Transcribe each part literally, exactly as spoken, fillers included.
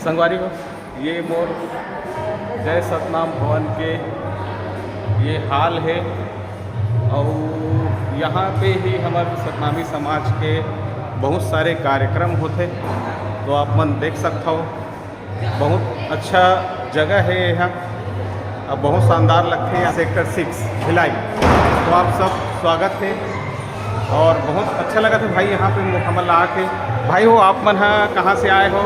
संगवारी हो, ये मोर जय सतनाम भवन के ये हाल है और यहाँ पे ही हमारे सतनामी समाज के बहुत सारे कार्यक्रम होते, तो आप मन देख सकता हो। बहुत अच्छा जगह है यहाँ, अब बहुत शानदार लगते हैं सेक्टर सिक्स भिलाई। तो आप सब स्वागत है और बहुत अच्छा लगा था भाई यहाँ पे हमन ला आके। भाई हो, आप मन हा कहाँ से आए हो?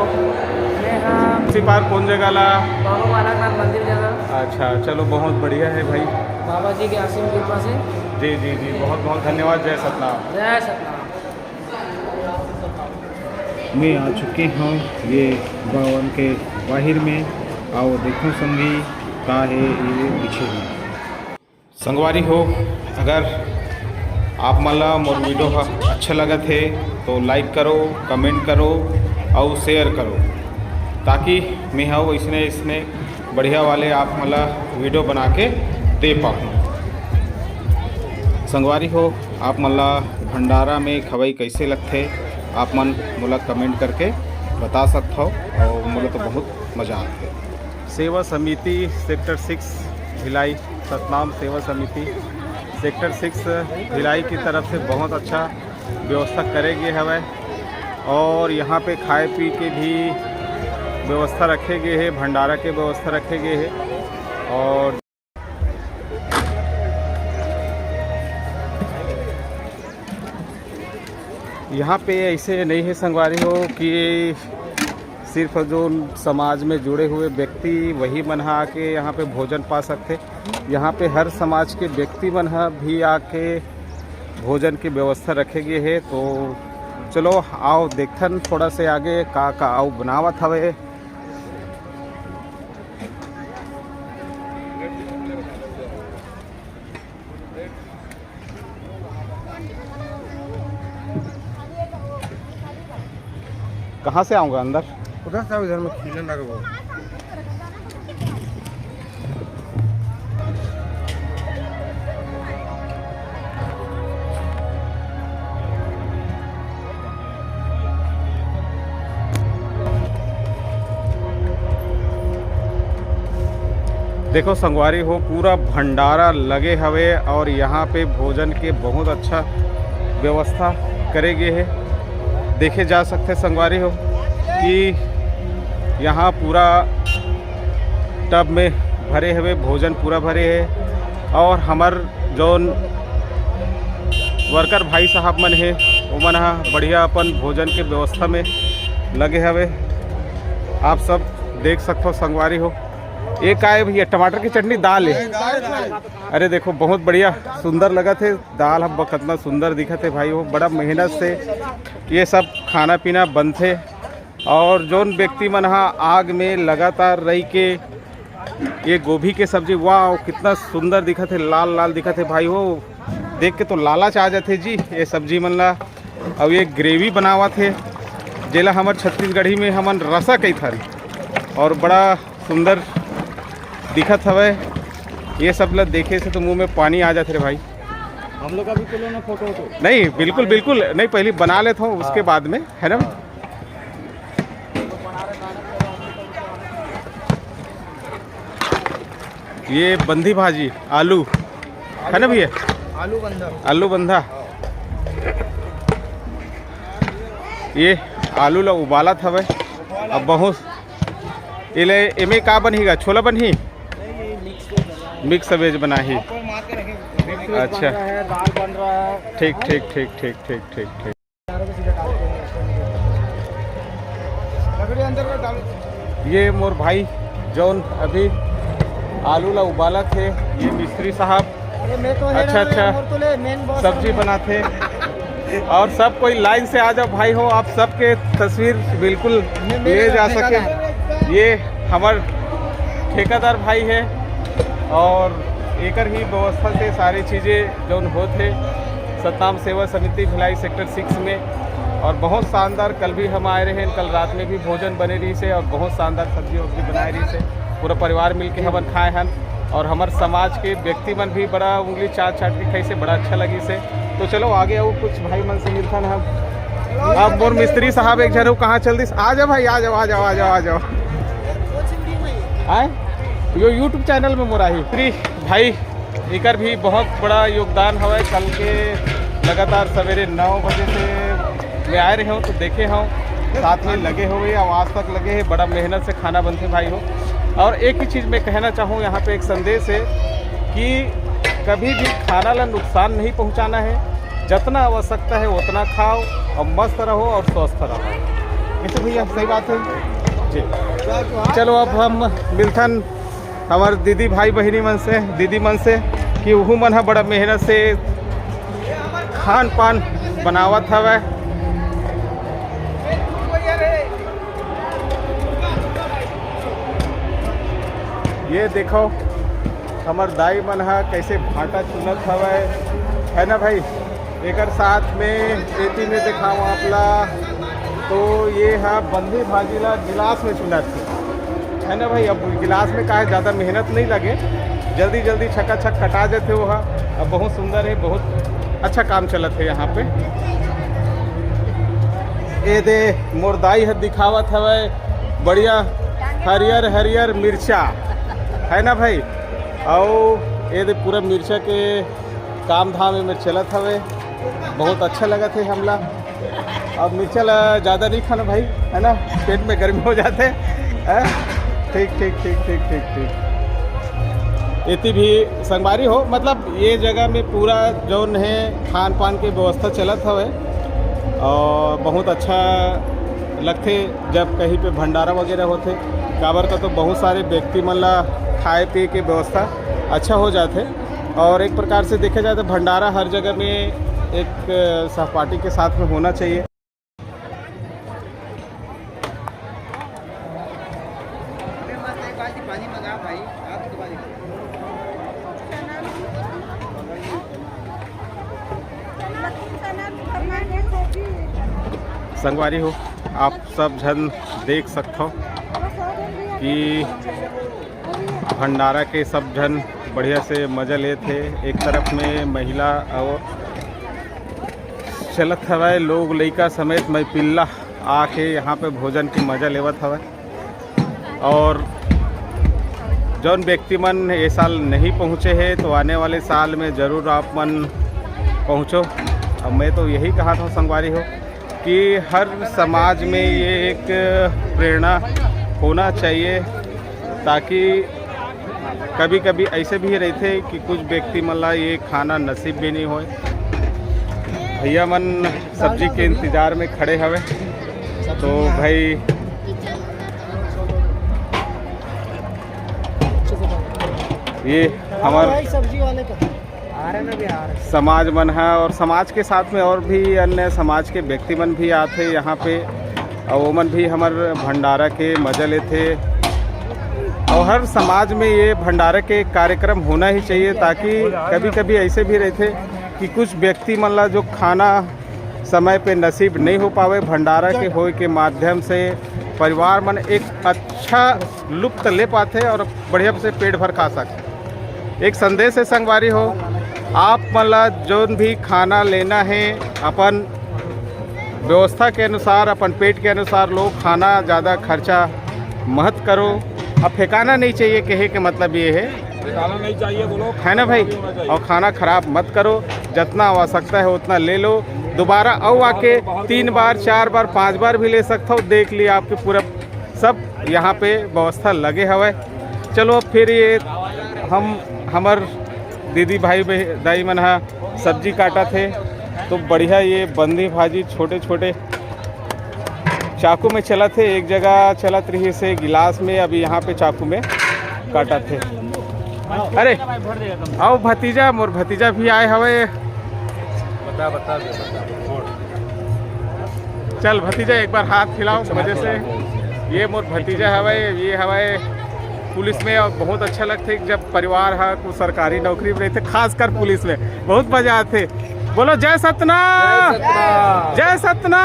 मैं हाँ। इसी पार कौन जगह ला? बाबा बालकनाथ मंदिर जगह। अच्छा, चलो, बहुत बढ़िया है भाई। बाबा जी के असीम कृपा से। जी जी जी, बहुत बहुत धन्यवाद। जय सतनाम। जय सतनाम। मैं आ चुके हूँ ये भवन के बाहर में। आओ देखो संगी, का है ये पीछे में। संगवारी हो, अगर आप मन ला मोर वीडियो ह अच्छा लगत है तो लाइक करो, कमेंट करो और शेयर करो, ताकि मैं हव इसने इसने बढ़िया वाले आप मन ला वीडियो बना के दे पाऊँ। संगवारी हो, आप मन ला भंडारा में खवई कैसे लगथे, आप मन मोला कमेंट करके बता सकथव और मोला तो बहुत मज़ा आथे। सेवा समिति सेक्टर सिक्स भिलाई, सतनाम सेवा समिति सेक्टर सिक्स भिलाई की तरफ से बहुत अच्छा व्यवस्था करे गे हवय और यहाँ पे खाए पी के भी व्यवस्था रखे गे हे, भंडारा के व्यवस्था रखे गे हे। और यहाँ पे ऐसे नहीं है संगवारी हो कि सिर्फ जो समाज में जुड़े हुए व्यक्ति वही मन ह आके यहाँ पे भोजन पा सकथे। यहाँ पे हर समाज के व्यक्ति मन ह भी आके भोजन की व्यवस्था रखे गे हे। तो चलो आओ देखथन थोड़ा से आगे का का अउ बनावत हवे। कहाँ से आऊँगा अंदर? उधर से आओ, इधर में खिला लगबो। देखो संगवारी हो, पूरा भंडारा लगे हवे और यहाँ पे भोजन के बहुत अच्छा व्यवस्था करे गे हे। देखे जा सकथे संगवारी हो कि यहाँ पूरा टब में भरे हवे, भोजन पूरा भरे हे और हमर जौन वर्कर भाई साहब मन हे, ओमन ह बढ़िया अपन भोजन के व्यवस्था में लगे हवे। आप सब देख सकथो संगवारी हो, ये का हे भैया? टमाटर की चटनी, दाल हे। अरे देखो, बहुत बढ़िया, सुंदर लगत हे दाल ह, कतना सुंदर दिखत हे भाई हो। बड़ा मेहनत से ये सब खाना पीना बनथे और जौन व्यक्ति मन ह आग में लगातार रह के ये गोभी के सब्जी, वाह, कितना सुंदर दिखत हे, लाल लाल दिखत हे भाई हो। देख के तो लालच आ जाथे जी ये सब्जी मन ला। अउ ये ग्रेवी बनावत हे, जेला हमर छत्तीसगढ़ी में हमन रसा कहिथन, और बड़ा सुंदर दिखत हवय। ये सब ला देखे से तो मुंह में पानी आ जाथे रे भाई। हम लोग का भी तो लो ना फोटो वोटो। नहीं, बिल्कुल बिल्कुल नहीं, पहले बना लेता हूँ, उसके बाद में, है ना? ये बंदी भाजी, आलू, है ना भैया? आलू बंधा। आलू बंधा। ये आलू ला उबालत हवे। अब बहुत एले, एमे का बनही गा? छोला बनही? मिक्स वेज बनाही। अच्छा। दाल बन रहा है। ठीक ठीक ठीक ठीक ठीक ठीक ठीक। ये मोर भाई जौन अभी आलू ला उबालत हे, ये मिस्त्री साहब। अरे मैं तो है अच्छा ना, अच्छा। मोर तो ले, मेन बॉस सब्जी बनाथे। और सब कोई लाइन से आ जाओ भाई हो, आप सबके तस्वीर बिल्कुल ले जा सके। ये हमर ठेकेदार भाई है और एकर ही व्यवस्था से सारी चीज़ें जौन होत हे सतनाम सेवा समिति भिलाई सेक्टर सिक्स में। और बहुत शानदार, कल भी हम आए रहे, कल रात में भी भोजन बने रहिसे और बहुत शानदार सब्जी वब्जी बनाए रहिसे। पूरा परिवार मिल के हमन खाए हन और हमर समाज के व्यक्ति मन भी बड़ा उंगली चाट चाट के खाइसे, बड़ा अच्छा लगिसे। तो चलो आगे आओ, कुछ भाई मन से मिलथन हम। अब मोर मिस्त्री साहब एक झन कहाँ चल दिस? आ जाओ भाई, आ जाओ, आ जाओ, आ जाओ, आ जाओ। आए यो YouTube चैनल में मोर आही। श्री भाई, एकर भी बहुत बड़ा योगदान हवय। कल के लगातार सवेरे नौ बजे से मैं आए रहे हूँ, तो देखे हूँ, साथ में लगे हुए और आज तक लगे हैं। बड़ा मेहनत से खाना बनते भाई हो। और एक ही चीज़ मैं कहना चाहूँ, यहाँ पे एक संदेश है कि कभी भी खाना ला नुकसान नहीं पहुँचाना है। जितना आवश्यकता है उतना खाओ और मस्त रहो और स्वस्थ रहो। कैसे भैया, सही बात है जी। चलो, अब हम मिलथन हमर दीदी भाई बहिनी मन से, दीदी मन से, कि उहू मन ह बड़ा मेहनत से खान पान बनावत हवय। ये देखो, हमर दाई मन ह कैसे भांटा चुनत हवय, है ना भाई? एकर साथ में एती में दिखाओ आप ला, तो ये ह बंदी भाजी ला गिलास में चुनत हे, है ना भाई? अब गिलास में का है, ज़्यादा मेहनत नहीं लगे, जल्दी जल्दी छकाछक कटा जाते वो ह। अब बहुत सुंदर है, बहुत अच्छा काम चलत है यहाँ पे। ए दे, मोर दाई ह दिखावत हवय बढ़िया हरियर हरियर मिर्चा, है ना भाई? अउ ए दे, पूरा मिर्चा के काम धाम एमेर चलत हवे, बहुत अच्छा लगत हे हमला। अब मिर्चा ला ज़्यादा नहीं खाना भाई, है ना, पेट में गर्मी हो जाते हैं। ठीक, ठीक, ठीक, ठीक, ठीक, ठीक। एती भी संगवारी हो, मतलब ये जगह में पूरा जौन है खान पान के व्यवस्था चलत हवे और बहुत अच्छा लगथे जब कहीं पे भंडारा वगैरह होथे, काबर का तो बहुत सारे व्यक्ति मन ला खाए पिए के व्यवस्था अच्छा हो जाथे। और एक प्रकार से देखा जाए तो भंडारा हर जगह में एक, अ, सहपाठी के साथ में होना चाहिए। संगवारी हो, आप सब झन देख सकथव कि भंडारा के सब झन बढ़िया से मजा लेत हे। एक तरफ में महिला और चलत हवय, लोग लइका समेत मई पिल्ला आके यहाँ पे भोजन के मजा लेवत हवय। और जौन व्यक्ति मन ये साल नहीं पहुँचे हैं, तो आने वाले साल में ज़रूर आप मन पहुँचो। अब मैं तो यही कहा था संगवारी हो कि हर समाज में ये एक प्रेरणा होना चाहिए, ताकि कभी कभी ऐसे भी रहते कि कुछ व्यक्ति मन ला ये खाना नसीब भी नहीं होए। भैया मन सब्जी के इंतजार में खड़े हवे। तो भाई, ये हमार सब्जी वाले का समाज मन है और समाज के साथ में और भी अन्य समाज के व्यक्ति मन भी आथे यहाँ पे, और वो मन भी हमर भंडारा के मजा लेथे। और हर समाज में ये भंडारा के कार्यक्रम होना ही चाहिए, ताकि कभी कभी ऐसे भी रहते कि कुछ व्यक्ति मन ला जो खाना समय पे नसीब नहीं हो पावे, भंडारा के होए के माध्यम से परिवार मन एक अच्छा लुत्फ ले पाथे और बढ़िया से पेट भर खा सकथे। एक संदेश है संगवारी हो, आप मन ला जौन भी खाना लेना है, अपन व्यवस्था के अनुसार, अपन पेट के अनुसार लो खाना, ज़्यादा खर्चा मत करो। अब फेंकाना नहीं चाहिए, कहे के मतलब ये है, निकालना नहीं चाहिए, बोलो। है ना भाई? और खाना खराब मत करो, जितना आवश्यकता है उतना ले लो। दोबारा अउ आके तीन बार, चार बार, पांच बार भी ले सकते हो। देख लिया, आपके पूरा सब यहाँ पे व्यवस्था लगे हवे। चलो, अब फिर ये हम, हमर दीदी भाई बह-, दाई मन हा सब्जी काटत हे, तो बढ़िया ये बंदी भाजी छोटे छोटे चाकू में चलत हे, एक जगह चलत रहिस हे गिलास में, अभी यहाँ पे चाकू में काटत हे। अरे, आओ भतीजा, मोर भतीजा भी आए हवे। बता, बता दे, बता दे। चल भतीजा, एक बार हाथ हिलाओ मजे से। ये मोर भतीजा हवे, ये हवे पुलिस में, और बहुत अच्छा लगथे जब परिवार हा कुछ सरकारी नौकरी में रहथे, खासकर पुलिस में बहुत मजा आथे। बोलो जय सतना, जय सतना। जय सतना।